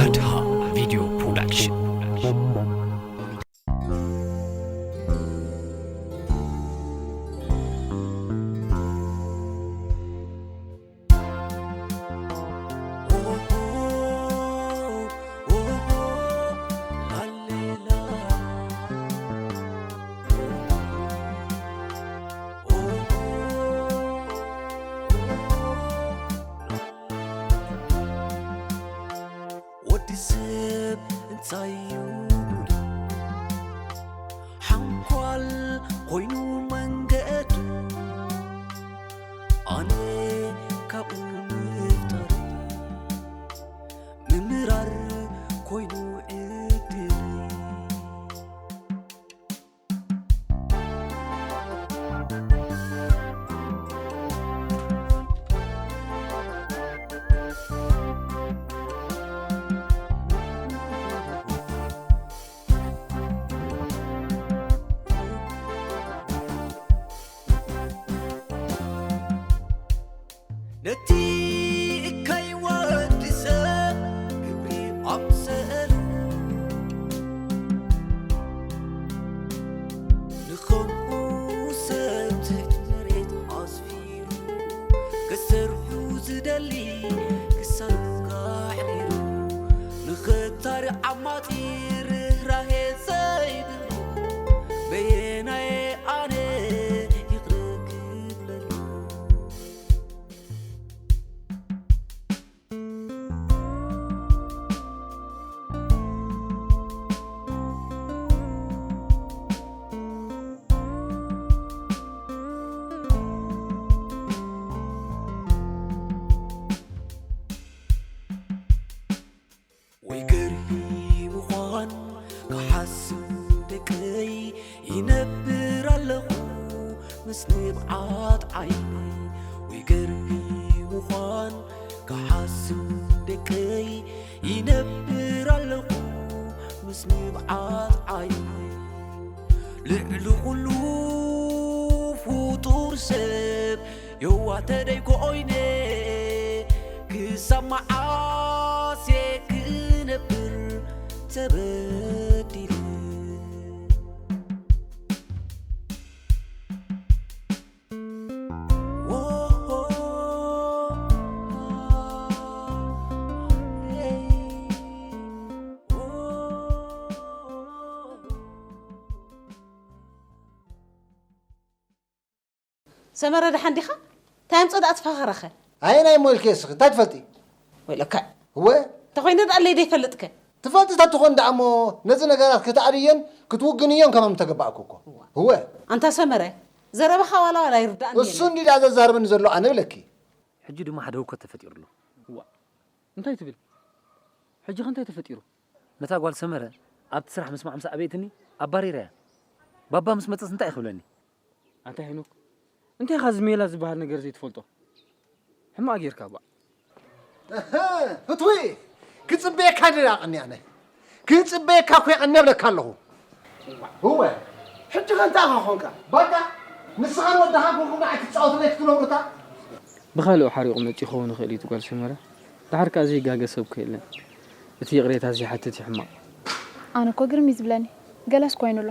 ኣድሃ ቪድዮ ፕሮዳክሽን። ወዲ ሰብ እንታይ እዩ ጉድ? ሓንኳል ኮይኑ መንገዱ፣ ኣነ ካብኡ ምፍጣር፣ ምምራር ኮይኑ ዕድል። ነቲ እካይ ወዲ ሰብ ክብሪ ኣምሰሉ ንኸምኡ ሰብ ትሕቲ መሬት ኣስፊሩ ክሰርሑ ዝደሊ ክሳዱ ኣሕሪሩ ንኽታሪ ዓማጺ ርህራሄ ዘይብሉ በየናየ ኣነ ይቕረ ክብለሉ። ወይ ገርሂ ምዃን ክሓስብ ደቀይ ይነብር ኣለኹ ምስ ንብዓት ዓይነይ። ወይ ገርሂ ምዃን ክሓስብ ደቀይ ይነብር ኣለኹ ምስ ንብዓት ዓይነይ። ልዕሊ ኩሉ ፍጡር ሰብ የዋህ ተደይ ኮይነ ክሳብ መዓስ እየ ክነብር ተበዲለ። ሰመረ ደሓን ዲኻ? እንታይ ኣምጾ ደኣ ትፋኸረኸ? ኣየናይ እሞ ኢልኪ እስኺ እንታይ ትፈልጢ? ወይለካ። እወ። እንተኾይነ ደኣ ኣለይ ደይፈልጥከ? ትፈልጢ ተትኾን ደኣ እሞ ነዚ ነገራት ክትኣልየን ክትውግንዮን ከማን ምተገባእኩ እኮ። እወ። ኣንታ ሰመረ፣ ዘረባኻ ዋላ ዋላ ኣይርዳእን እሱ የለን። እንዲ ደኣ ዘዛርበኒ ዘሎ ኣነ ብለኪ። ሕጂ ድማ ሓደ ህውከት ተፈጢሩ ኣሎ። እዋ፣ እንታይ ትብል? ሕጂ ኸ እንታይ ተፈጢሩ? ነታ ጓል ሰመረ ኣብቲ ስራሕ ምስማዕ ምስ ኣበየትኒ ኣባሪረያ። ባባ ምስ መጸስ እንታይ እዩ ክብለኒ? ኣንታ ሄኖክ፣ እንታይ ኢኻ እዚ ሜላ ዝበሃል ነገር ዘይትፈልጦ? ሕማቕ ጌርካ እባ። እህ፣ ፍትዊ፣ ክጽበየካ ድየ ኣቐንየ ኣነ? ክጽበየካ እኮ የቐንየ እብለካ ኣለኹ። እወ። ሕጂ ከ እንታይ ኢኻ ኾንካ? በቃ፣ ንስኻን ወድኻን ኮንኩም ንዓይ ክትጻወቱለይ ክትነብሩታ? ብኻልኦ ሓሪቑ መጺኡ ክኸውን ይኽእል እዩ እቲ ጓል ሰመረ። ደሓር ከኣ ዘይጋገ ሰብ እኮ የለን። እቲ ይቕሬታ ዘይሓትት እዩ ሕማቕ። ኣነ እኮ ግርም እዩ ዝብለኒ። ገለስ ኮይኑ ኣሎ።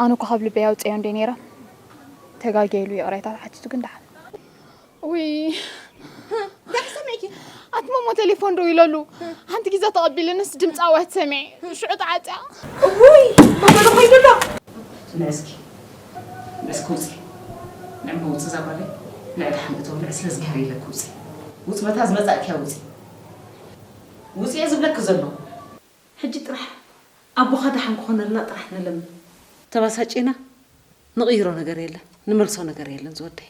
ኣነ እኮ ካብ ልበይ ኣውፅኤዮ እንደ ነይረ። ተጋግየ ኢሉ ይቕሬታ ተሓቲቱ ግን ደሓን። ውይ፣ እንታይ ሰሚዕኪ? ኣቲ ሞሞ ቴሌፎን ደው ኢለሉ። ሓንቲ ግዜ ተቐቢልንስ ድምፂ ኣዋት ሰሚዐ። ሽዑ ተዓፅያ። ውይ፣ መገዱ ኸይዱ ኣሎ። ንዕስኪ፣ ንዕስኪ ውፂ። ንዕሞ ውፂ እዛ ጓለይ። ንዕዳሕ ምእተው፣ ንዕ ስለ እግዚኣብሔር ኢለኪ ውፂ። ውፂ፣ በታ ዝመፃእክያ ውፂ። ውፂ እየ ዝብለኪ ዘለኹ። ሕጂ ጥራሕ ኣቦኻ ደሓን ክኾነልና ጥራሕ ንለምን። ተባሳጪና ንቕይሮ ነገር የለን፣ ንመልሶ ነገር የለን ዝወደይ።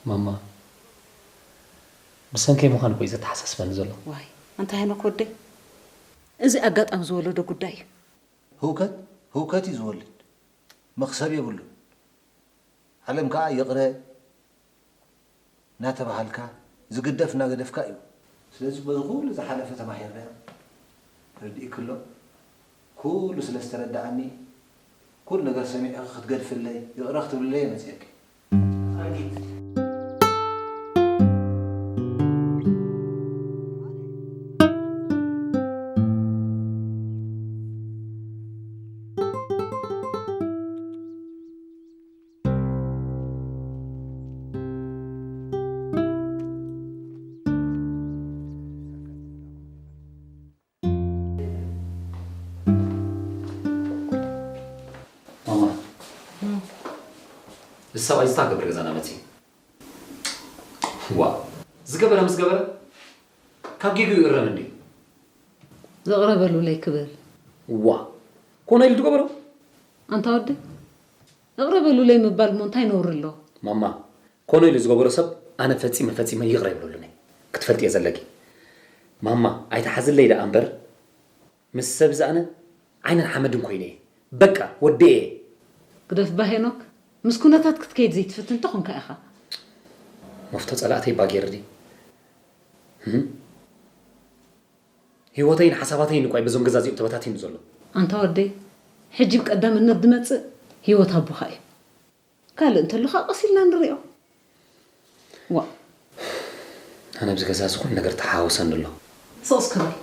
ማማ፣ ብሰንከይ ምዃን እኮ እዩ ዘተሓሳስበኒ ዘሎ። ዋይ፣ ኣንታ ሄኖክ ወደይ፣ እዚ ኣጋጣሚ ዝወለዶ ጉዳይ እዩ። ህውከት፣ ህውከት እዩ ዝወልድ። መኽሰብ የብሉን። ዓለም ከኣ ይቕረ እናተባሃልካ ዝግደፍ እናገደፍካ እዩ። ስለዚ በዚ ኩሉ ዝሓለፈ ተማሂርና ርድኢኪ ኣሎ። ኩሉ ስለ ዝተረድኣኒ ኩሉ ነገር ሰሚዐ ክትገድፍለይ ይቕረ ክትብልለይ እየ መጺኤኪ። ሰብኣይ ዝታ ገብረ ገዛና መጺ። ዋ፣ ዝገበረ ምስ ገበረ ካብ ጌግኡ ይእረም እንዲ። ዘቕረበሉ ለይ ክብል። ዋ፣ ኮነ ኢሉ ዝገበሮ? ኣንታ ወዲ፣ ዘቕረበሉ ለይ ምባል እሞ እንታይ ነውሪ ኣሎ? ማማ፣ ኮነ ኢሉ ዝገበሮ ሰብ ኣነ ፈጺመ ፈጺመ ይቕረ ይብለሉኒ። ክትፈልጥ እየ ዘለኪ። ማማ፣ ኣይትሓዝለይ ደኣ እምበር፣ ምስ ሰብ ዝኣነ ዓይንን ሓመድን ኮይነ እየ። በቃ፣ ወዲ እየ። ግደፍ ባ ሄኖክ፣ ምስ ኩነታት ክትከይድ ዘይትፈትን እንተኾንካ ኢኻ። መፍቶ ጸላእተይ ባ ጌርዲ። ህም? ህይወተይን ሓሳባተይን እኳ እዩ በዞም ገዛ እዚኦም ተበታቲኑ ዘሎ። ኣንታ ወደይ፣ ሕጂ ብቀዳምነት ዝመጽእ ህይወት ኣቦኻ እዩ። ካልእ እንተሎ ኸኣ ቀስ ኢልና ንሪኦ። ዋ። ኣነ ኣብዚ ገዛ ዝኾነ ነገር ተሓዋውሰኒ ኣሎ። ስቕ እስከ በል።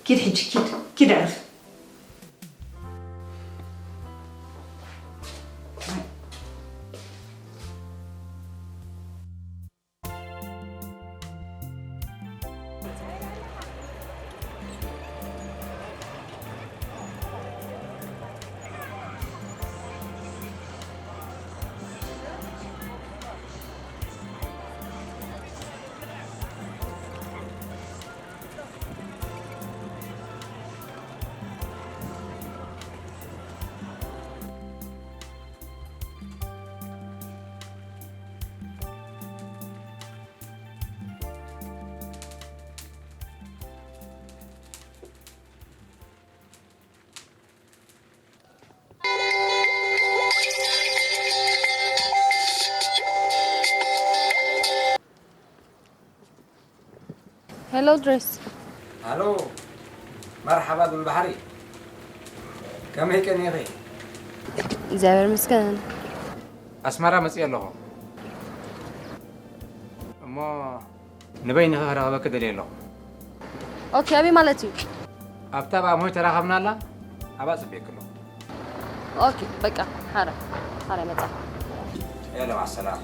ኪድ ሕጂ፣ ኪድ፣ ኪድ ኣዕርፍ። ሄሎ ድሬስ። ሃሎ፣ መርሓባ ሉል ባሕሪ። ከመይ ቀኒኺ? እግዚኣብሔር ይመስገን። ኣስመራ መጺእ ኣለኹ። እሞ ንበይንኺ ክረኽበኪ ደልየ ኣለኹ። ኦኬ፣ ኣበይ ማለት እዩ? ኣብታ ብኣምሆይ ተራኸብናላ፣ ኣብኣ ጽበየኪ ኣለኹ። ኦኬ፣ በቃ፣ ሓረ፣ ሓረ መጻ። የለ፣ ማሰላም።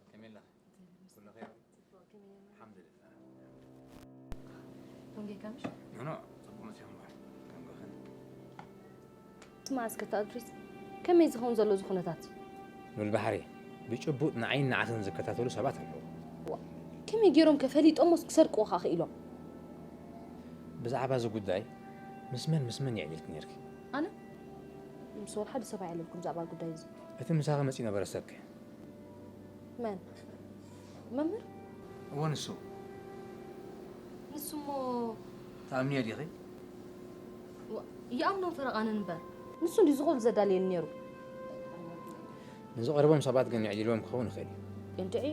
ከመይ ኣለኺ? ኩሉ ኸይሩ? ኣልሓምዱሊላህ። ደንጊዕካ ምሽ? ኖ፣ ኖ፣ ጽቡቕ መጺኹም። ከም ገኸን። ስማዕ እስከ፣ ኣታ እድሪስ፣ ከመይ ዝኸውን ዘሎ እዚ ኩነታት? ሉል ባሕሪ፣ ብጭቡጥ ንዓይን ንዓትን ዝከታተሉ ሰባት ኣለዉ። ዋ፣ ከመይ ገይሮም ከ ፈሊጦሞስ ክሰርቅዎ ከ ክኢሎም? ብዛዕባ እዚ ጉዳይ ምስ መን ምስ መን የዕሊልኪ ነይርኪ? ኣነ? ምስ ወላ ሓደ ሰብ ኣየዕለልኩን ብዛዕባ ጉዳይ እዚ። እቲ ምሳኺ መጺኡ ነበረ ሰብከ? መን? መምህር? እወ፣ ንሱ። ንሱ እሞ ትኣምንዮ ዲኺ? ዋ፣ ይኣምኖ ፈረቓንን እምበር። ንሱ እንዲ ዝኹሉ ዘዳልየኒ ነይሩ። ንዝቐርቦም ሰባት ግን የዕሊልዎም ክኸውን ይኽእል እዩ። እንድዒ፣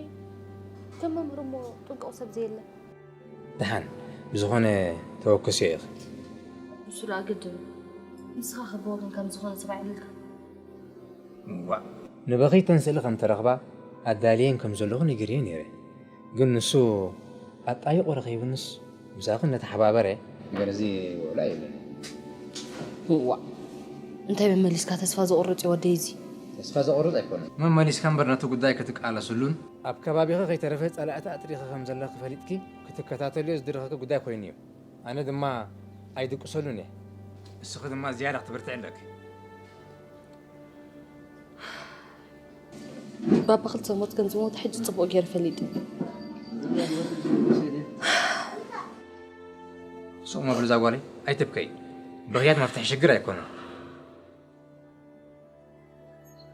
ከም መምህር እሞ ጥንቁቕ ሰብ ዘየለ። ደሓን፣ ብዝኾነ ተወከስዮ ኢኺ። ንሱ ደኣ ግድን። ንስኻ ከ ብወገንካ ምስ ዝኾነ ሰብ ኣዕሊልካ? ዋእ፣ ንበኺ እተን ስእሊ ከም ተረኽባ ኣዳልየን ከም ዘለኹ ነጊረዮ ነይረ። ግን ንሱ ኣጣይቑ ረኺቡንስ ምሳኺ እናተሓባበረ። ገርዚ ውዕሎ የለን። ዋእ፣ እንታይ መመሊስካ ተስፋ ዘቑርጽ እዩ ወደይ እዚ? ተስፋ ዘቑርጽ ኣይኮነን። መመሊስካ እምበር ነቲ ጉዳይ ክትቃለስሉን ኣብ ከባቢኺ ከይተረፈ ጸላእቲ ኣጥሪኺ ከም ዘለኺ ፈሊጥኪ ክትከታተልዮ ዝድረኸኪ ጉዳይ ኮይኑ እዩ። ኣነ ድማ ኣይድቅሰሉን እየ። እስኺ ድማ ዝያዳ ክትብርትዒ ኣለኪ። ባባ ክልተ ሞት ከም ዝሞተ ሕጂ ጽቡቕ ገይረ ፈሊጠ። ሱቕ መብሉ እዛ ጓለይ፣ ኣይትብከይ። ብኽያት መፍትሒ ሽግር ኣይኮነን።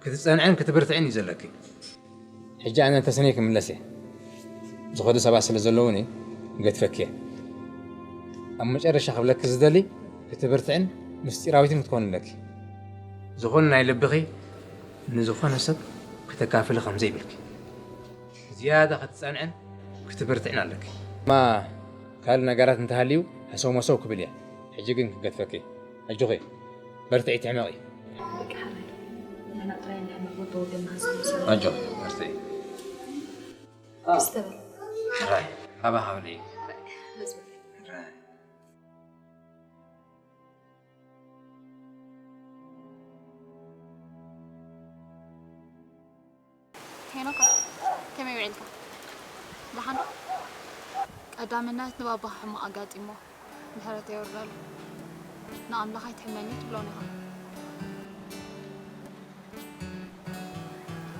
ክትጸንዕን ክትብርትዕን እዩ ዘለኪ። ሕጂ ኣነ ተሰንየ ክምለስ እየ። ዝኸዱ ሰባት ስለ ዘለዉኒ ገድፈኪ እየ። ኣብ መጨረሻ ክብለኪ ዝደሊ፣ ክትብርትዕን ምስጢራዊትን ክትኮኒ ኣለኪ። ዝኾነ ናይ ልብኺ ንዝኾነ ሰብ ክተካፍሊ ከም ዘይብልኪ። ዝያዳ ክትጸንዕን ክትብርትዕን ኣለኪ። እማ ካልእ ነገራት እንተሃልዩ፣ ሃሰው መሰው ክብል እየ። ሕጂ ግን ክገድፈኪ። ኣጆኺ፣ በርትዒ፣ ትሕመቒ። በቃ ሓራይ፣ ንሕና ጥራይ ንሕመቕ፣ ወዲ ወገንና ሃሰው መሰው። ኣጆኺ፣ በርትዒ። ክስተበል። ጥራይ፣ ሃባ ሃብሊ። ጥራይ። ሄኖካ፣ ከመይ ውዒልካ? ደሓን ዶ? ቀዳምነት ንባባኻ ሕማቕ ኣጋጢሞ፣ ምሕረት የውርደሉ። ንኣምላኽ ኣይትሕመኒ ትብሎን ኢኻ።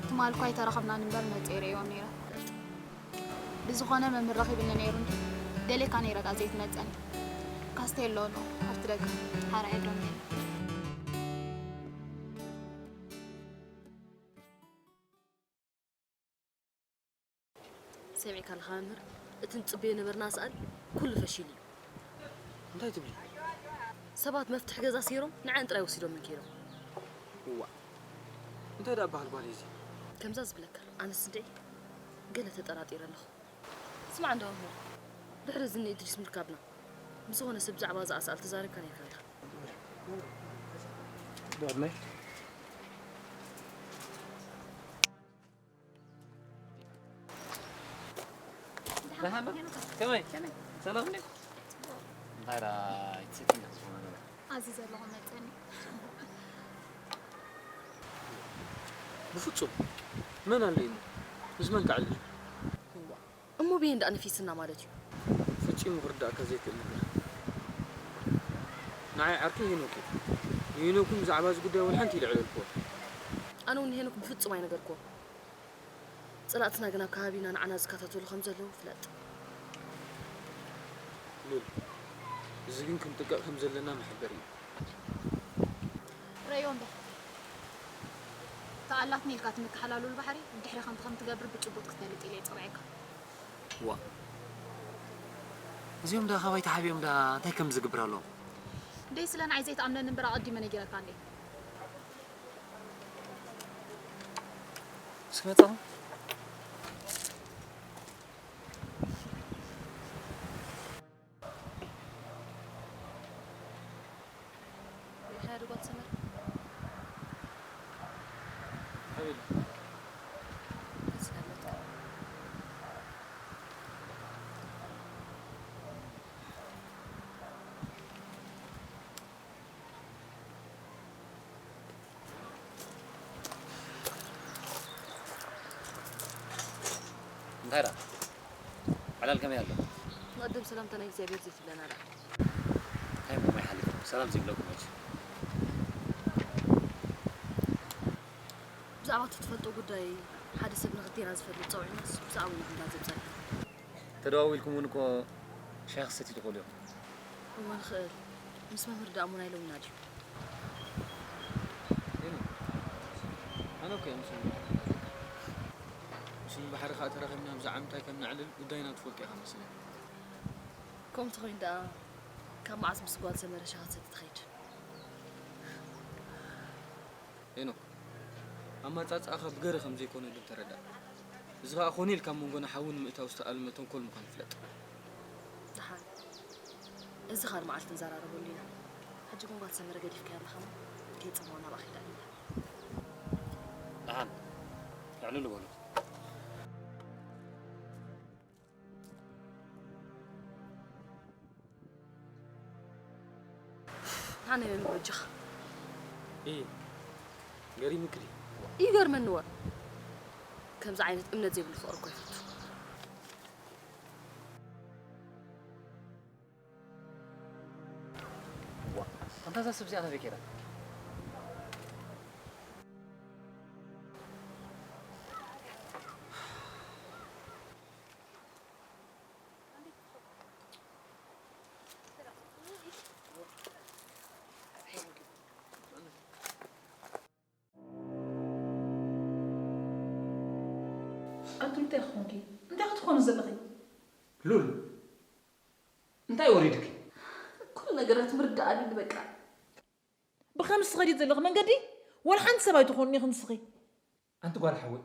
ትማል እኳ ኣይተራኸብናን እምበር መጺኤ ርእየዮም ነይረ። ብዝኾነ መምህር ረኺብኒ ነይሩ እንዲ፣ ደልየካ ነይረ ደኣ ዘይትመጸኒ። ካስቴሎ ኣሎ ኣብቲ ደገ። ሓራይ ዶ ነይሩ? ሰሚዕካ ኣለኻ መምህር? እቲ ንጽበዮ ነበርና ስኣል ኩሉ ፈሺሉ እዩ። እንታይ ትብሊ? ሰባት መፍትሒ ገዛ ሰይሮም ንዐን ጥራይ ወሲዶም ከይዶም። እዋ፣ እንታይ ደኣ በሃል ጓል እዚ? ከምዛ ዝብለካ፣ ኣነስ እንድዒ ገለ ተጠራጢረ ኣለኹ። ስማዕ እንዶ መምህር፣ ድሕሪ እዚ ንእድሪስ ምርካብና፣ ምስ ዝኾነ ሰብ ብዛዕባ እዛ ኣስኣል ተዛሪብካ ነይርካ ኢኻ። ብቕድመይ። ደሓን ዶ? ከመይ? ከመይ? ሰላም እንዴ? እንታይ ደኣ ኣይትሰትይን ዲኺ ዝኾነ ነገር? ኣዝዩ ዘለኹ መጸኒ። ብፍጹም። መን ኣሎ ኢሉ? ምስ መን ክዕልል? እሞ ብየን ደኣ ነፊስና ማለት እዩ? ፈጺሙ ክርዳእካ ዘይክእል ነገር። ንዓይ ዓርከይ ሄኖክ እዩ። ንሄኖክ እውን ብዛዕባ እዚ ጉዳይ ወላ ሓንቲ ኢለ ኣዕለልክዎ። ኣነ እውን ንሄኖክ ብፍጹም ኣይነገርክዎን። ጸላእትና ግን ኣብ ከባቢና ንዓና ዝከታተሉ ከም ዘለዉ ፍለጥ። ሉል፣ እዚ ግን ክንጥንቀቕ ከም ዘለና መሐበሪ እዩ። ረእዮ እንዶ። ተኣላትኒ ኢልካ ትምክሓላሉል ባሕሪ፣ ብድሕሪ ከምቲ ከም ትገብር ብጭቡጥ ክትፈልጥ ኢለ ይጸውዐካ። ዋ። እዚኦም ዳ ካባይ ተሓቢኦም ዳ እንታይ ከም ዝግብር ኣለዎም? ደይ ስለ ንዓይ ዘይትኣምነኒ እምበር ኣቐዲመ ነጊረካ እንዴ። እስኪ መጻኹ። ሪኢኻያ ዶ ጓል ሰመረ? ኣቤት። ከስለመትካ። እንታይ ደኣ? ዕላል ከመይ ኣሎ? ንቐደም ሰላምታ ናይ እግዚኣብሔር ዘይትብለና ደኣ። እንታይ እሞ ማይ ሓሊፉ? ሰላም ዘይብለኩም መች? ብዛዕባ እቲ ትፈልጦ ጉዳይ ሓደ ሰብ ንኽልቴና ዝፈልጥ ጸውዒናስ ብዛዕባኡ ኢና ክንዛዘብ ጸኒሕና። ተደዋዊልኩም እውን እኮ ሻሂ ክትሰትዩ ትኽእሉ ኢኹም። እወ ንኽእል። ምስ መምህር ደኣ እሞ ናይ ሎሚ ናድዩ። ሄኖክ፣ ኣነ እኮ እየ ምስ መምህር ተራኺበ። ምስ ብሓሪ ከኣ ተራኺብና ብዛዕባ ምንታይ ከም ነዕልል ጉዳይና ትፈልጦ ኢኻ መስለኒ። ከምኡ ተኾይኑ ደኣ ካብ መዓስ ምስ ጓል ሰመረ ሻሂ ክትሰቲ ትኸይድ? ሄኖክ፣ ኣመጻጽኣኻ ብገረ ከም ዘይኮነ ግን ተረዳእ። እዚ ኸኣ ኮነ ኢልካ ኣብ መንጎና ሓዊ ንምእታው ዝተኣልመ ተንኮል ምዃኑ ፍለጥ። ደሓን፣ እዚ ካልእ መዓልቲ ንዘራረበሉ ኢና። ሕጂ ግን ጓል ሰመረ ገዲፍካያ ኣለኻ እሞ ከይጸመወ ናብኣ ከይዳ ኣላ። ደሓን፣ ኣዕልሉ በሉ። ኣነ መን በጃኻ? እይ፣ ገሪሙኪ ድዩ? ይገርመኒ እወ። ከምዚ ዓይነት እምነት ዘይብሉ ፍቕሪ እኮ ይፈቱ። ዋ፣ ኣንታ እዛ ሰብ እዚኣ ናበይ ከይዳ? ኣቱም እንታይ ክኾንኪ? እንታይ ክትኾኑ ዘለኺ? ሉል፣ እንታይ ወሪድኪ? ኩሉ ነገራት ምርዳእ ኣልኒ በቃ። ብኸምዚ ትኸዲ ዘለኺ መንገዲ ወላ ሓንቲ ሰብ ኣይትኾኑን ኢኺ ንስኺ። ኣንቲ ጓል ሓወይ፣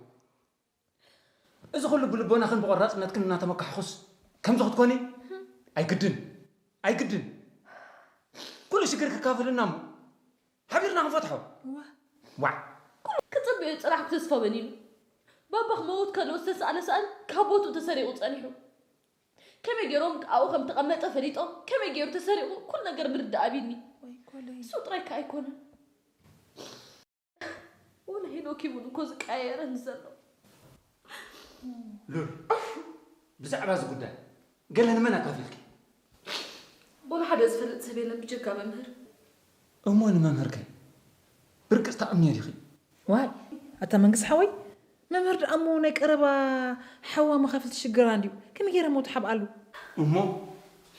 እዚ ኩሉ ብልቦናኽን ብቆራጽነትክን እናተመካሕኹስ ከምዚ ክትኮኒ ኣይግድን፣ ኣይግድን። ኩሉ ሽግር ክካፈለና እሞ ሓቢርና ክንፈትሖ። እዋ። ዋዕ። ክጽበዮ ጽራሕ ተስፋ በኒኑ። ባባ ክመውት ከሎ ዝተሳእለ ሳእን ካብ ቦትኡ ተሰሪቑ ጸኒሑ። ከመይ ገይሮም ኣብኡ ከም ተቐመጠ ፈሊጦም፣ ከመይ ገይሩ ተሰሪቑ ኩሉ ነገር ምርዳእ ኣቢኒ። ወይ ኮለይ። እሱ ጥራይ ከኣ ኣይኮነን። ወላ ሄኖክ እውን እኮ ዝቀያየረኒ ዘሎ። ሉል፣ ብዛዕባ እዚ ጉዳይ ገለ ንመን ኣካፊልኪ? ወላ ሓደ ዝፈልጥ ሰብ የለን ብጀካ መምህር። እሞ ንመምህር ከ ብርግጽ ትኣምንዮ ዲኺ? ዋይ፣ ኣታ መንግስ ሓወይ፣ መምህር ደኣ እሞ ናይ ቀረባ ሓዋ መኻፍልቲ ሽግራ እንድዩ። ከመይ ገይረ እሞ ትሓብኣሉ? እሞ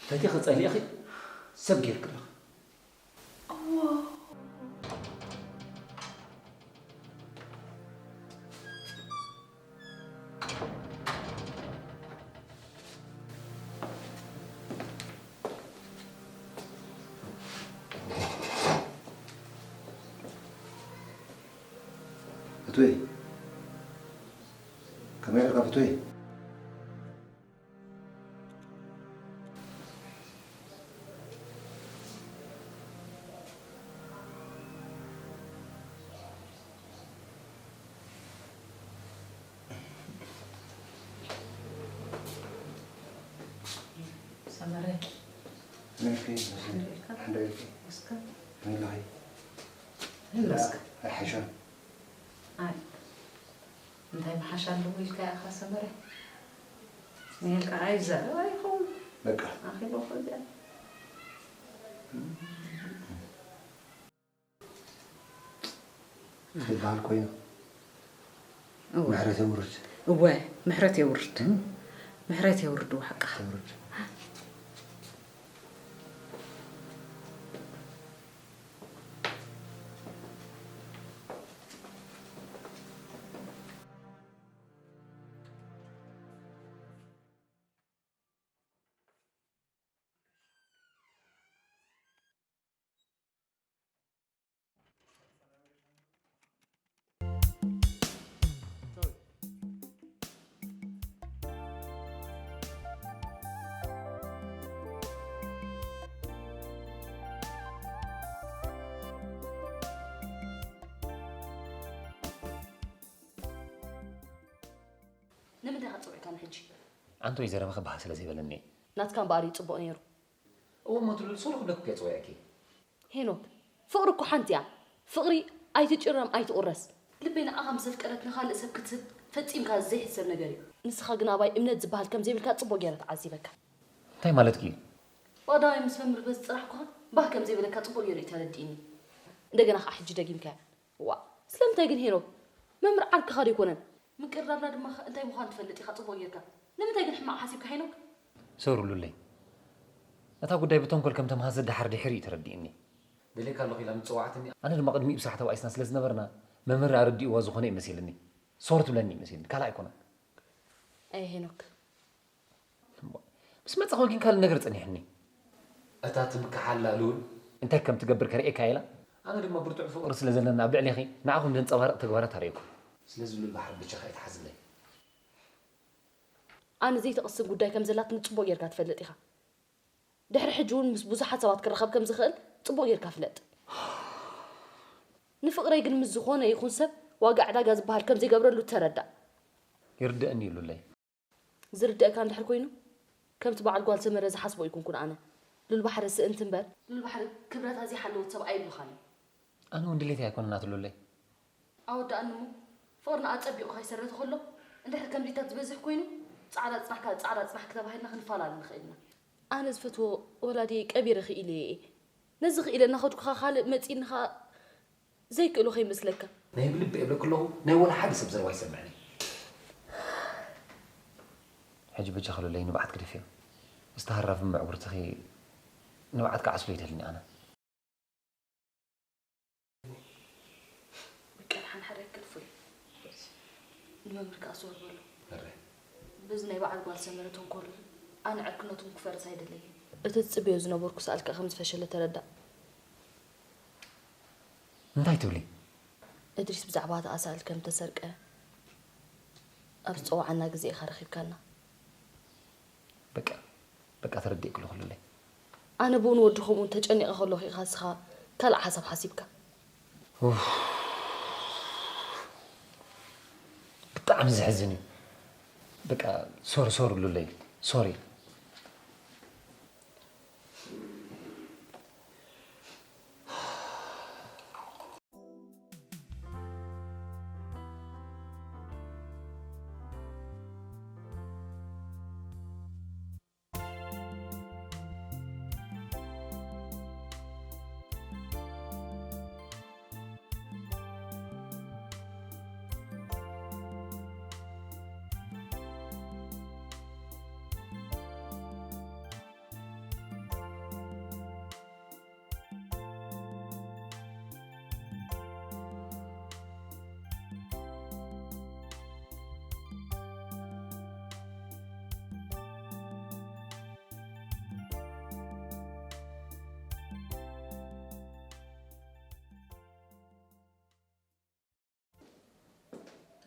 ፈቲኺ ጸሊእኺ ሰብ ጌርኪ ኣለኺ። ፍትወይ፣ ከመይ ውዒልካ ፍትወይ? ሰመረ። ነርኪ፣ ሓንደ ኢልኪ። እስከ። ምን ኢልኺ? ምን እስከ? ኣይሓሸን። ኣይ፣ እንታይ ምሓሽ ኣለዎ ኢልካ ኢኻ ሰመረ? ንየልካ ኣይዛረብ ኣይኸውን። በቃ። ኣኺሉ እኮ እዚኣ። ዝበሃል ኮይኑ። እወ። ምሕረት የውርድ። እወ፣ ምሕረት የውርድ። እም? ምሕረት የውርድ፣ እወ፣ ሓቅኻ። የውርድ። ንምንታይ ኢኻ ጸዊዕካኒ ሕጂ? ኣንቶይ ዘረባ ክበሃል ስለ ዘይበለኒ። ናትካ እምበኣር እዩ ጽቡቕ ነይሩ። እወ እሞ ትሉል ሶሎ ክብለኩ እየ ጸዊዐኪ። ሄኖክ፣ ፍቕሪ እኮ ሓንቲ እያ። ፍቕሪ ኣይትጭረም ኣይትቑረስ። ልበይ ንዓኻ ምስ ኣፍቀረት ንኻልእ ሰብ ክትህብ ፈጺምካ ዘይሕሰብ ነገር እዩ። ንስኻ ግን ኣባይ እምነት ዝበሃል ከም ዘይብልካ ጽቡቕ ገይረ ተዓዚበካ። እንታይ ማለትኪ እዩ? ብቐዳማይ ምስ መምህር በዚ ጽናሕኩኻ ባህ ከም ዘይበለካ ጽቡቕ ገይሩ እዩ ተረዲእኒ። እንደገና ኸዓ ሕጂ ደጊምካያ። ዋእ፣ ስለምንታይ ግን ሄኖክ? መምህር ዓርክኻ ዶ ኣይኮነን? ምቅርራብና ድማ ኸ እንታይ ምዃኑ ትፈልጥ ኢኻ ጽቡቕ ጌርካ። ንምንታይ ግን ሕማቕ ሓሲብካ ሄኖክ? ሶሪ ሉለይ። እታ ጉዳይ ብተንኮል ከም ተምሃዘት ደሓር ድሒሩ እዩ ተረዲእኒ። ደልየካ ኣለኹ ኢላ ምጽዋዓትኒ። ኣነ ድማ ቅድሚኡ ብስራሕ ተባኢስና ስለ ዝነበርና መምህር ኣረዲእዋ ዝኾነ እዩ መሲልኒ። ሶሪ ትብለኒ እዩ መሲልኒ፣ ካልእ ኣይኮነን። ኣየ ሄኖክ። እምቧ፣ ምስ መጻኹ ግን ካልእ ነገር ጸኒሕኒ። እታ ትምክሓላ ሉል እንታይ ከም ትገብር ከርእየካ ኢላ። ኣነ ድማ ብርቱዕ ፍቕሪ ስለ ዘለና ኣብ ልዕሌኺ ንዓኹም ዘንጸባርቕ ተግባራት ኣርእየኩም። ስለዚ ሉል ባሕሪ ብጃኻ ኣይትሓዝለይ። ኣነ ዘይትቕስን ጉዳይ ከም ዘላትኒ ጽቡቕ ጌርካ ትፈልጥ ኢኻ። ድሕሪ ሕጂ እውን ምስ ብዙሓት ሰባት ክራኸብ ከም ዝኽእል ጽቡቕ ጌርካ ፍለጥ። ንፍቕረይ ግን ምስ ዝኾነ ይኹን ሰብ ዋጋ ዕዳጋ ዝበሃል ከም ዘይገብረሉ ተረዳእ። ይርደኣኒ እዩ ሉለይ። ዝርደኣካ እንድሕር ኮይኑ፣ ከምቲ በዓል ጓል ሰመረ ዝሓስቦ ኣይኮንኩን ኣነ። ሉል ባሕሪ ስእንቲ እምበር፣ ሉል ባሕሪ ክብረታ ዘይሓለወት ሰብኣይ ኣይብልኻን እዩ። ኣነ እውን ድሌተይ ኣይኮነን ኣቲ ሉለይ። ኣወዳእኒ እሞ፣ ፍቕርና ኣጸቢቑ ከይሰረተ ከሎ፣ እንድሕር ከምዚታት ዝበዝሕ ኮይኑ፣ ጻዕዳ ጽናሕካ ጻዕዳ ጽናሕኪ ተባሂልና ክንፈላለ ንኽእል ኢና። ኣነ ዝፈትዎ ወላዲየይ ቀቢረ ክኢለ እየ። ነዚ ክኢለ እናኸድኩኻ ካልእ መጺእኒ ኸኣ ዘይክእሎ ከይመስለካ። ናይ ብልቢ እብለኪ ኣለኹ፣ ናይ ወላ ሓደ ሰብ ዘረባ ኣይሰምዕን እየ። ሕጂ በጃኺ ሉለይ ንብዓት ግደፍዮ። ምስቲ ሃራፊ ምዕጉርትኺ ንብዓት ክዓስሎ ኣይደልን ኣነ። በቃ፣ ንሓንሓደ ክልፉ እዩ። ንመምህር ከኣ ስወር በሎ። እረ። በዚ ናይ በዓል ጓል ሰመረ ተንኮል ኣነ ዕርክነቶም ክፈርስ ኣይደለይን። እቲ ዝጽበዮ ዝነበርኩ ሰኣል ከኣ ከም ዝፈሸለ ተረዳእ። እንታይ ትብሊ? እድሪስ ብዛዕባ እቲ ኣሳእል ከም ተሰርቀ፣ ኣብ ዝጸዋዓና ግዜ ኢኻ ረኺብካና። በቃ በቃ ተረዲእኩ ኣለኹ ሉለይ። ኣነ ብኡን ወዲ ከምኡን ተጨኒቐ ከለኹ ኢኻ እስኻ ካልእ ሓሳብ ሓሲብካ። ብጣዕሚ ዘሕዝን እዩ። በቃ ሶሪ ሶሪ ሉለይ ሶሪ።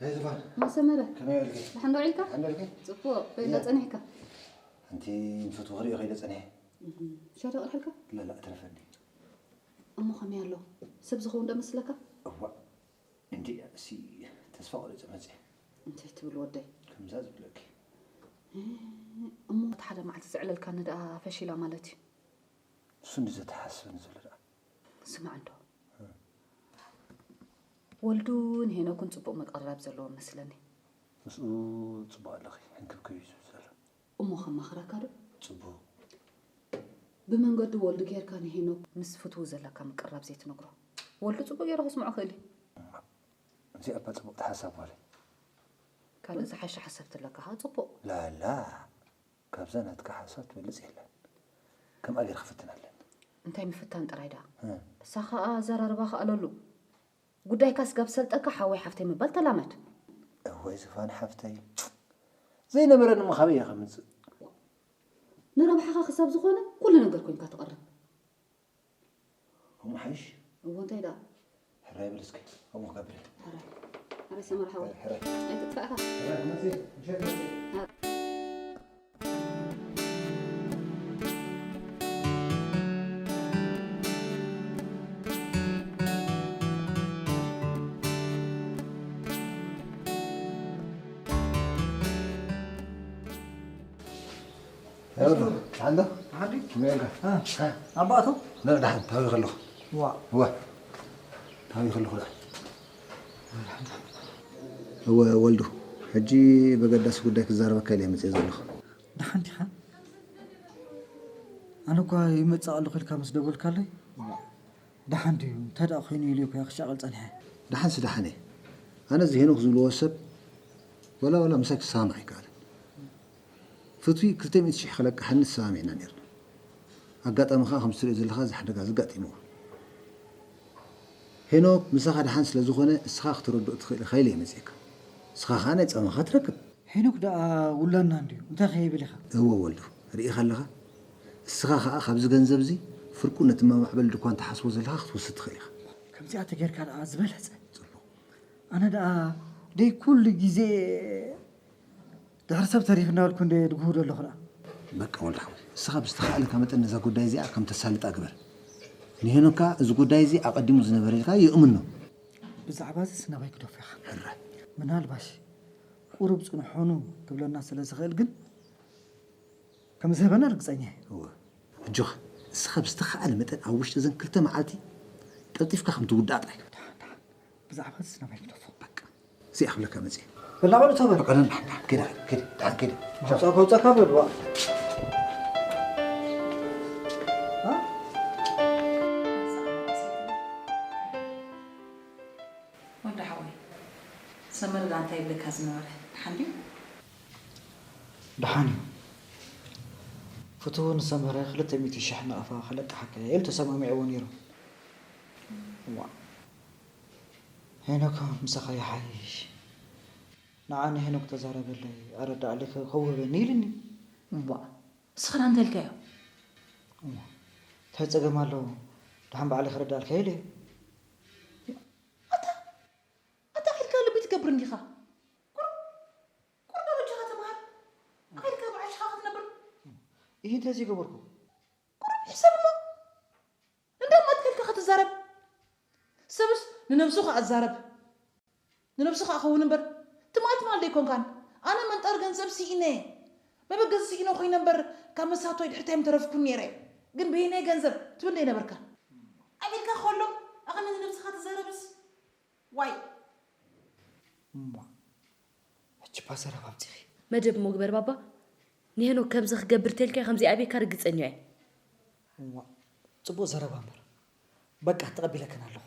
ሄይ ዝፋን ማሰመረ ከመይ ውዕልኪ? ደሓን ዶ ውዒልካ? ደሓን ዶ ውዒልኪ? ፅቡቕ ኮይና ፀኒሕካ? ሓንቲ ንፈትዎ ክሪኦ ከይደ ፀኒሐ። ሻሂ ዶ ቀድሐልካ? ላላ እትረፈኒ። እሞ ከመይ ኣሎ? ሰብ ዝኸውን ዶ መስለካ? እዋእ እንዲ እሲ ተስፋ ቆሪፀ መፅየ። እንታይ ትብል ወደይ? ከምዛ ዝብለኪ። እሞ እቲ ሓደ መዓልቲ ዘዕለልካኒ ደኣ ፈሺላ ማለት እዩ? እሱ እንዲ ዘተሓስበኒ ዘሎ ደኣ። ስማዕ እንዶ ወልዱን ሄኖክን ፅቡቕ ምቅርራብ ዘለዎም መስለኒ። ምስኡ ፅቡቕ ኣለኺ ሕንክብክብ እዩ ዝብል ዘሎ። እሞ ከማኽረካ ዶ? ፅቡቕ። ብመንገዲ ወልዱ ጌርካ ንሄኖክ ምስ ፍትው ዘለካ ምቅርራብ ዘይትነግሮ? ወልዱ ፅቡቕ ገይሩ ክስምዖ ክእል እዩ። እዚኣ እባ ፅቡቕቲ ሓሳብ ጓለይ። ካልእ ዝሓሸ ሓሳብ ተለካ ከዓ ፅቡቕ። ላላ ካብዛ ናትካ ሓሳብ ትበልፅ የለን። ከምኣ ገይረ ክፍትን ኣለኒ። እንታይ ምፍታን ጥራይ ደኣ? እ። እሳ ከዓ ኣዘራርባ ክኣለሉ። ጉዳይካ ስጋብ ሰልጠካ ሓወይ ሓፍተይ ምባል ተላመድ። እወይ ዝፋን ሓፍተይ ዘይነበረኒ እሞ ካበይ እየ ከምፅእ? ንረብሓኻ ክሳብ ዝኾነ ኩሉ ነገር ኮንካ ትቐርብ። ከምኡ ሓይሽ። እዎ እንታይ ደኣ? ሕራይ በል እስከ ከምኡ ክገብር እየ። ሕራይ ሕራይ ሰመር ሓወይ ሕራይ ኣይትጥፋእካ። ሕራይ መፅእ ምሸት መፅእ። ደሓን ዶ? ሓዲ መጋ ኣባእቶ ደሓን ታዊ ከለኹ ዋ እወ ታዊ ከለኹ ደኣ እወ ወልዱ ሕጂ በገዳሲ ጉዳይ ክዛረበካ ኢለ መፅእ ዘለኹ። ደሓን ዲኻ? ኣነ እኳ ይመፅእ ኣለኹ ኢልካ ምስ ደወልካለይ ደሓን ድዩ እንታይ ደኣ ኮይኑ ኢለ እኮ ክሻቐል ፀኒሐ። ደሓንሲ ደሓን እየ። ኣነ እዚ ሄኖክ ዝብልዎ ሰብ ወላ ወላ ምሳይ ክሰማማዕ ኣይከኣልን። ፍትዊ ክልተ ሚእቲ ሽሕ ክለቅሓኒ ተሰማሚዕና ነይርና። ኣጋጣሚ ከኣ ከምቲ ትሪኦ ዘለኻ እዚ ሓደጋ እዚ ኣጋጢምዎ። ሄኖክ ምሳኻ ደሓን ስለ ዝኾነ እስኻ ክትረድኦ ትኽእል ኢኻ ኢለ እየ መጺኤካ። እስኻ ከኣ ናይ ጸማኻ ትረክብ። ሄኖክ ደኣ ውላድና እንድዩ እንታይ ከ ይብል ኢኻ? እወ ወልዱ ርኢኻ ኣለኻ። እስኻ ከኣ ካብዚ ገንዘብ እዚ ፍርቁ ነቲ ማማዕበሊ ድኳን ትሓስቦ ዘለኻ ክትወስድ ትኽእል ኢኻ። ከምዚኣ ተጌርካ ደኣ ዝበለጸ። ጽቡቕ። ኣነ ደኣ ደይ ኩሉ ግዜ ድሕሪ ሰብ ተሪፍ እናበልኩ እንደ ድግሁ ዘለኹ ደኣ። በቃ ወልደ ሓወይ፣ እስኻ ብዝተኻእለካ መጠን ነዛ ጉዳይ እዚኣ ከም ተሳልጣ ግበር። ንሄኖካ እዚ ጉዳይ እዚ ኣቐዲሙ ዝነበረ ኢልካ የእምኖ። ብዛዕባ እዚስ ናባይ ክደፎ ኢኻ። ሕራይ። ምናልባሽ ቁሩብ ጽንሖኑ ክብለና ስለ ዝኽእል ግን ከም ዝህበና ርግጸኛ እየ። እወ። ኣጆኻ፣ እስኻ ብዝተኻእለ መጠን ኣብ ውሽጢ እዘን ክልተ መዓልቲ ቀልጢፍካ ከም ትውዳእ ጥራይ ግበር። ደሓን፣ ደሓን። ብዛዕባ እዚስ ናባይ ክደፎ። በቃ። እዚኣ ክብለካ መፅእ። በላ በሉ ተበል። በቃ ደን ደሓን ደሓን ኪዳ ኪዳ ደሓን ኪዳ። ከውፃ ከውፃካ በልዋ። ወዲ ሓወይ ሰመረ ዳ እንታይ ይብለካ ዝነበረ ደሓን ድዩ? ደሓን እዩ። ፍትው ንሰመረ ክልተ ሚእቲ ሽሕ ናቕፋ ከለቅሓካ እየ ኢሉ ተሰማሚዕዎ ነይሩ። ዋእ ሄኖክ ምሳኻ ይሓይሽ። ንዓ ንሄኖክ ተዛረበለይ ኣረድኣለይ ከውህበኒ ኢልኒ። እዋእ እስኻ እንታይ ኢልካዮ? እንታይ ጸገም ኣለዎ? ደሓን ባዕለይ ከረድኣልካ ኢለ። ኣታ ኣታ ኢልካ ልቢ ትገብር እንዲኻ። ይህ እንታይ ዘይገበርኩ? ቁሩብ ሕሰብ እሞ። እንዳ መትከልካ ክትዛረብ። ሰብስ ንነብሱ ከኣ ዛረብ። ንነብሱ ከኣ ኸውን እምበር። ትማል ትማል ደይኮንካን። ኣነ መንጠር ገንዘብ ስኢነ። መበገሲ ስኢነ ኮይነ እምበር ካብ መሳቶይ ድሕርታይ ምተረፍኩን ነይረ። ግን በየናይ ገንዘብ ትብል ደይነበርካ። ኣቢልካ ከሎ ኣቐኒ ንነብስኻ ትዛረብስ። ዋይ። እማ፣ ሕጂ እባ ዘረባ ኣምጺኺ። መደብ እሞ ግበር ባባ። ንሄኖክ ከምዚ ክገብር ተልካዮ ከምዚ ኣብየካ ርግጸኛ እየ። እማ፣ ጽቡቕ ዘረባ እምበር። በቃ፣ ተቐቢለክን ኣለኹ።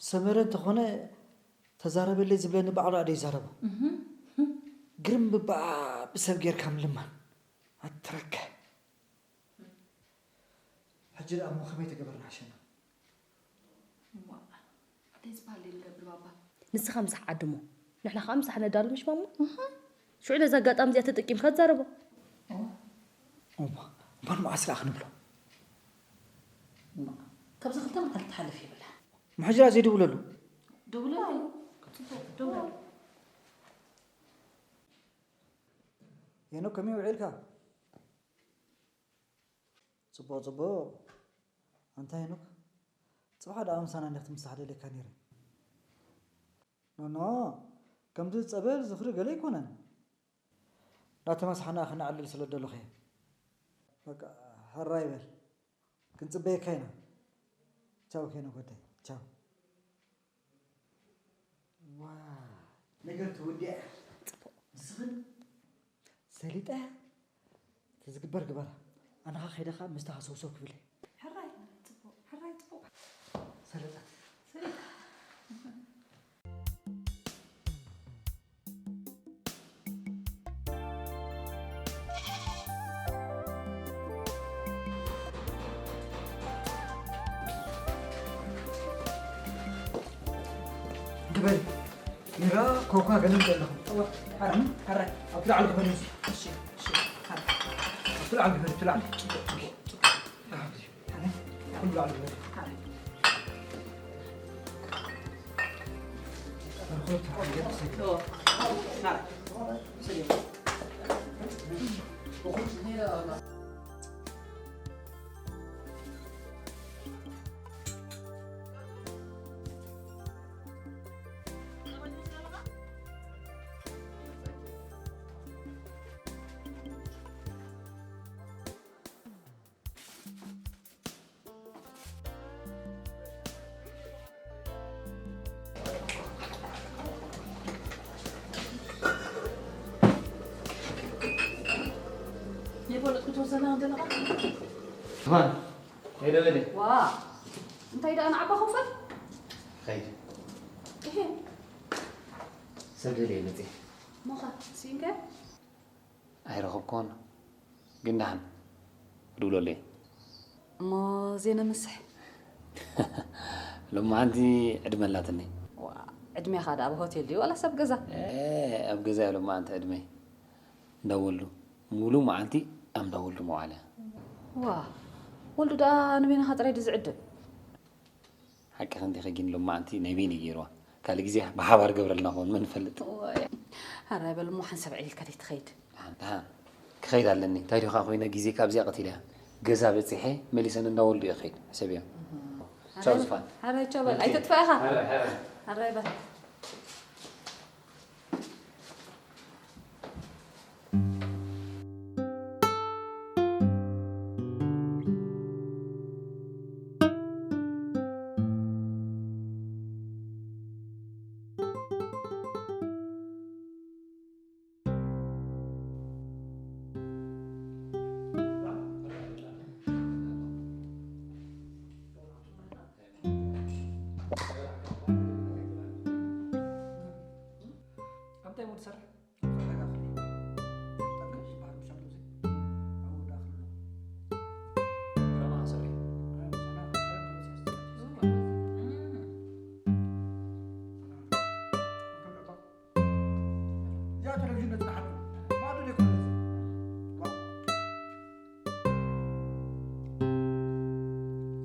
ሰመረ እንተኾነ ተዛረበለይ ዝብለኒ ባዕሉ ኣደ ይዛረቦ። ግርም ብባ ብሰብ ጌርካ ምልማን። ኣትረከ። ሕጂ ደኣ እሞ ከመይ ተገበርና ሓሸና? እሞ እንታይ ዝበሃል እዩ ንገብር ባባ? ንስኻ ምሳሕ ዓድሞ፣ ንሕና ኸዓ ምሳሕ ነዳሉ ምሽ ማማ? ሽዑ ነዛ ኣጋጣሚ እዚኣ ተጠቂምካ ትዛረቦ። እሞ፣ እሞ ንመዓስ ደኣ ክንብሎ? እሞ፣ ካብዚ ክልተ መዓልቲ ትሓልፍ የብላ። ምሕጅራ ዘይድውለሉ? ደውለሉ። ጽቡቕ፣ ደውለሉ። ሄኖክ ከመይ ውዒልካ? ጽቡቕ፣ ጽቡቕ። ኣንታ ሄኖክ፣ ጽባሕ ደኣ ምሳና እንዲኻ ክትምሳሕ ደልየካ ነይረ። ኖኖ፣ ከምዚ ጸበል ዝኽሪ ገለ ኣይኮነን። እንዳተመሳሕና ክነዕልል ስለ ደለኹ እየ። በቃ፣ ሕራይ በል። ክንጽበየካ ኢና። ቻው ሄኖክ ወደይ፣ ቻው። ዋው፣ ነገር ተወዲኣ። ጽቡቕ። ንስኽን ሰሊጠ፣ እቲ ዝግበር ግበራ። ኣነ ኸኣ ከይደ ኸኣ ምስታ ሃሰውሰው ክብል እየ። ሕራይ፣ ጽቡቕ፣ ሕራይ፣ ጽቡቕ። ሰለጠት። ሰሊጠ። ግበሪ። ቢራ፣ ኮካ ገለ ምጽእ ኣለኹ። እወ፣ ሕራይ፣ ሕራይ። ኣብቲ ላዕሊ ግበሪ። እሺ፣ እሺ፣ ሕራይ። ኣብቲ ላዕሊ ግበሪ፣ ኣብቲ ላዕሊ። ጽቡቕ፣ ጽቡቕ፣ ጽቡቕ። ኣሃ፣ ግዜ። ሕራይ። ኩሉ ላዕሊ ግበሪ። ሕራይ። በርኮት፣ እወ፣ ሕራይ። ሰሊም። ዘይፈለጥኩ ተወሰነ ከም ዘለኻ። ማን? ከይደ በለ። ዋ፣ እንታይ ደኣ ንዓባ ክውሰድ? ኸይድ። እሄ። ሰብ ደልየ መጽየ። እሞኸ፣ ስኢንከ? ኣይረኸብኩዎን። ግን ደሓን ክድውለሉ እየ። እሞ ዜና መስሕ። ሎማዓንቲ ዕድመ ኣላትኒ። ዋ፣ ዕድሜኻ ደኣ ኣብ ሆቴል ድዩ ዋላስ ኣብ ገዛ? ኤ፣ ኣብ ገዛ እየ ሎማዓንቲ ዕድመይ። እንዳ ወልዱ። ሙሉ መዓልቲ ኣብ እንዳ ወልዱ መዋዕለ። ዋ፣ ወልዱ ደኣ ንበይንኻ ጥራይ ድዩ ዝዕድም? ሓቅኺ እንዲኺ፣ ግን ሎማዓንቲ ናይ በይነይ ገይርዋ። ካልእ ግዜ ብሓባር ገብረልና ክኸውን መን ይፈልጥ? እዋይ። ኣረ በል እሞ ሓንሳብ ዕሊልካ ደይ ትኸይድ? ደሓን፣ ደሓን። ክኸይድ ኣለኒ። እንታይ ዲኻ ኮይነ ግዜ ካብዚኣ ቀቲለያ። ገዛ በጺሐ መሊሰ ንእንዳ ወልዱ እየ ክኸይድ። ሕሰብዮ። ቻው ኣረ፣ ዝፋን። ኣረ ቻው በል። ኣይትጥፋእ ኢኻ። ኣረ፣ ኣረ። ኣረ በል። ኣንታይ ሙድ ሰርሕ?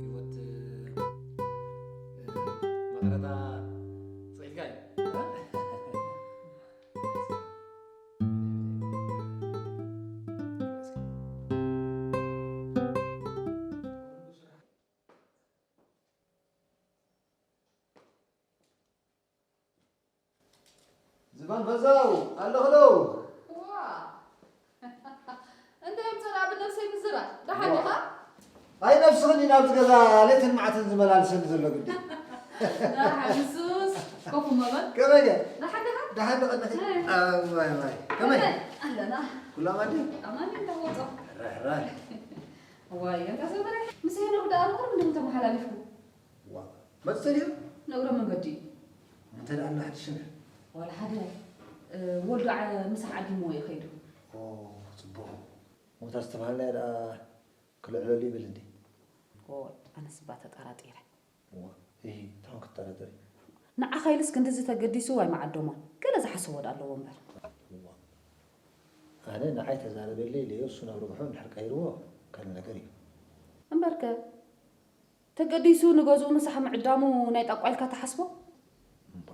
ህይወት፣ እ፣ መቐረታ ጽሒፍካ እዩ። እ? መንፈሳው ኣለኽሎ። ዋ። እንታይ ምጸራ ብነብሰይ ምዝራ? ደሓን ዲኻ? ኣይ ነብስኽን ናብዚ ገዛ ሌትን መዓትን ዝመላልሰኒ ዘሎ ግዲ። ደሓን ንሱስ ኮፍ እሞ በል። ከመይ ገ? ደሓን ዲኻ? ደሓን ዲኻ? ኣይ። ኣይ፣ ዋይ፣ ዋይ። ከመይ? ከመይ? ኣለና። ኩሉ ኣማን ድዩ? ኣማን እንዳ ወጾ። ራህ፣ ራህ። ዋይ፣ እንታ ሰበረ። ምስ ሄኖክ ደኣ ምኽር ምንድን ተመሓላሊፍኩም? ዋ፣ መጽእ ድዩ? ንእግረ መንገዲ እዩ። እንተ ደኣ እና ሓድሽ ነገር? ዋላ ሓደ፣ እ፣ ወልዱ ዓ-፣ ምሳሕ ዓዲምዎ እዩ ከይዱ። ኦ፣ ጽቡቕ። ሞታ ዝተባህልናዮ ደኣ ክልዕለሉ ይብል እንዴ? ኦ፣ ኣነስ እባ ተጠራጢረ። ዋ፣ እሂ፣ እንታይ ክትጠራጠሪ? ንዓኻ ኢሉስ ክንድዚ ተገዲሱ ኣይምዓደሞን። ገለ ዝሓስቦ ዶ ኣለዎ እምበር። ዋ፣ ኣነ ንዓይ ተዛረበለይ ኢለዮ፣ እሱ ናብ ርብሑ እንድሕር ቀይርዎ ካልእ ነገር እዩ። እምበርከ፣ ተገዲሱ ንገዝኡ ምሳሕ ምዕዳሙ ናይ ጣቋ ኢልካ ትሓስቦ? እምባ፣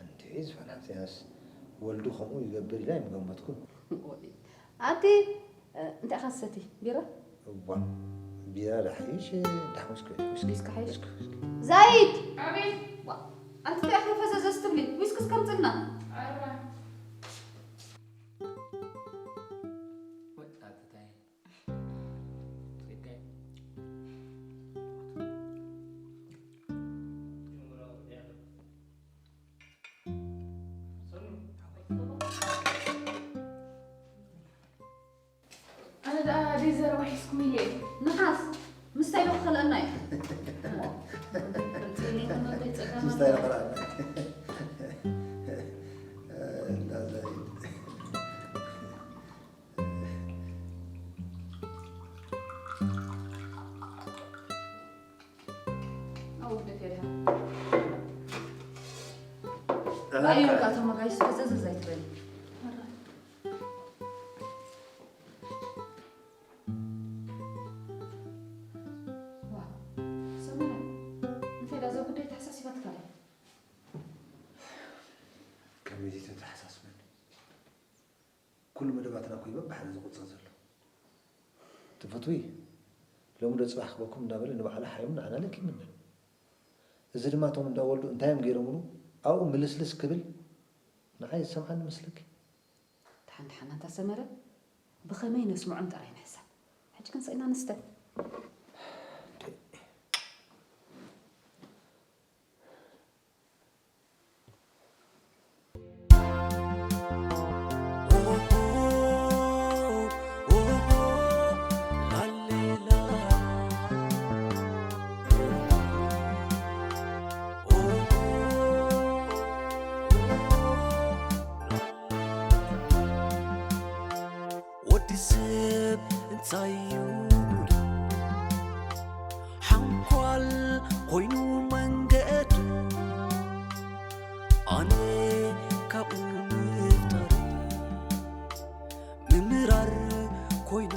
እንዴ፣ ዝፈን ሓፍትያስ ወልዱ ከምኡ ይገብር ኢለ ኣይምገመትኩን። ኣቲ፣ እ፣ እንታይ ኢኻ ትሰቲ? ቢራ? እዋ፣ ቢራ ዶ ሓይሽ፣ ዳሕሙስ ከ-፣ ዊስኪ፣ ዊስኪ ሓይሽ? ዊስኪ፣ ዊስኪ። ዛይድ! ኣቤት። ዋ፣ ኣንቲ እንታይ ኢኻ ፈዘዘ ስትብሊ? ዊስኪ እስከምጽና። ኣረ። ወጣትታይ። ኣነ ደኣ ደይ ዘረባ ሒዝኩም ኢለ እየ። ንሓስ ምስታይ ዶ ክኸልአና እዩ? ምስታይ ይኽእል። እንዳ ዛይድ። ኣውርደት የድሃ። ኣላካ። ኣዮም ካቶም መጋይስ ፈዘዘዝ ኣይትበል። ዋ፣ ሰመረ፣ እንታይ ዳ እዛ ጉዳይ ተሓሳሲባትካ ድያ? ከመይ ዘይተተሓሳስበኒ? ኩሉ መደባትና እኮ እዩ በብሓደ ዝቑጸር ዘሎ። ትፈትዊ? ሎሚ ዶ ጽባሕ ክበኩም እንዳበለ ንባዕሉ ሓይሙ ንዓና ለኪምና። እዚ ድማ እቶም እንዳ ወልዱ እንታይ እዮም ገይሮምሉ ኣብኡ ምልስልስ ክብል ንዓይ ዝሰምዓኒ መስለኪ? ደሓን ደሓን ኣንታ ሰመረ፣ ብኸመይ ነስምዖም ጥራይ ንሕሰብ። ሕጂ ክንስእና ንስተ። ወዲ ሰብ እንታይ እዩ ሓንኳል ኮይኑ መንገዱ ኣነ ካብኡ ምፍጣር ምምራር ኮይኑ